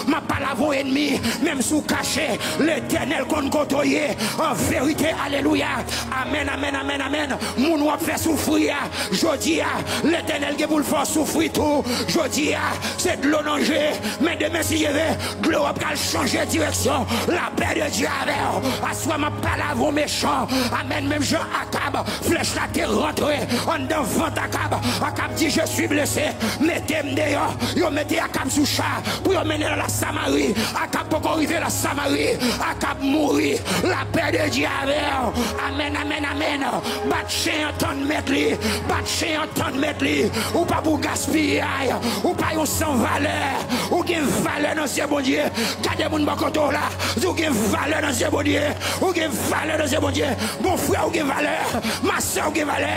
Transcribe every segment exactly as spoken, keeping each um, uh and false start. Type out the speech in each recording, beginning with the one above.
M ap pale avè w, ènmi, menm si w kache, Letènèl konn kote w ye. An verite, alelouya. Amèn, amèn, amèn, amèn. Moun w ap fè soufri a, jodi a, Letènèl gen pou l fè w soufri tou. Jodi a, se dlo nan je, men demen, si Dye vle, dlo ap pral chanje direksyon. Lapè de Dye avè w. Aswè, m ap pale avè w, mechan. Amèn. Menm jan Akab, flèch la te rantre anndan vant Akab. Akab di, "Je suis blessé. Mete m deyò." Yo mete Akab sou cha pou yo mennen l la Samari. Akab poko rive la Samari. Akab mouri. Lapè de Dye avè w. Amèn, amèn, amèn. Bat chen an tann mèt li. Bat chen an tann mèt li. Ou pa pou gaspiyay. Ou pa yon san valè. Ou gen valè nan zye Bondye. Gade moun bò kote w la. Di, "Ou gen valè nan zye Bondye. Ou gen valè nan zye Bondye." Mon frè, ou gen valè. Ma sè, ou gen valè.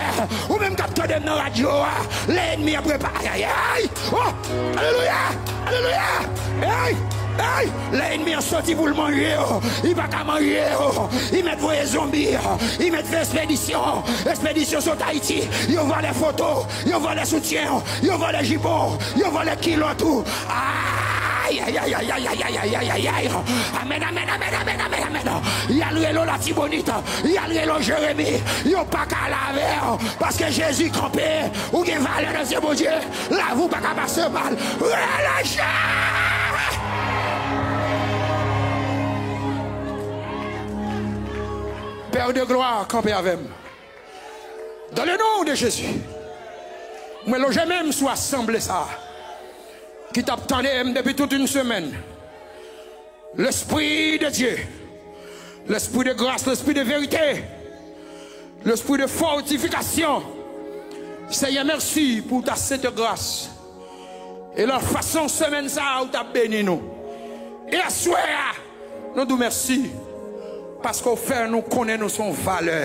Ou menm k ap tande m nan radyo a, lè ènmi an prepare. Ayayay! Oh! Alelouya! Alelouya! Hey! Hey! Lè ènmi an soti pou l manje w, li pa ka manje w. Li mèt voye zonbi. Li mèt fè espedisyon. Espedisyon sot Ayiti. Yo vòlè foto w. Yo vòlè soutyen w. Yo vòlè jipon w. Yo vòlè kilòt ou. Ay, ay, ay, ay, ay, ay, ay, ay, ay, ay, ay. Amèn, amèn, amèn, amèn, amèn, amèn. Y al rele w Latibonit. Y al rele w Jeremi. Yo pa ka lave w. Paske Jezi kanpe. Ou gen valè nan zye Bondye. Lavi w pa ka pase mal. Relâche! Père de gloire, kanpe avè m. Dans le nom de Jésus. Mwen lonje men m sou asanble sa a, ki t ap tande m depi tout yon semèn. Lespri de Dye, lespri de gras, lespri de verite, lespri de fòtifikasyon. Senyè, mèsi pou ta sent gras. E la fason semèn sa a ou t ap beni nou. E aswè a, nou di w mèsi, paske w fè nou konnen nou se yon valè.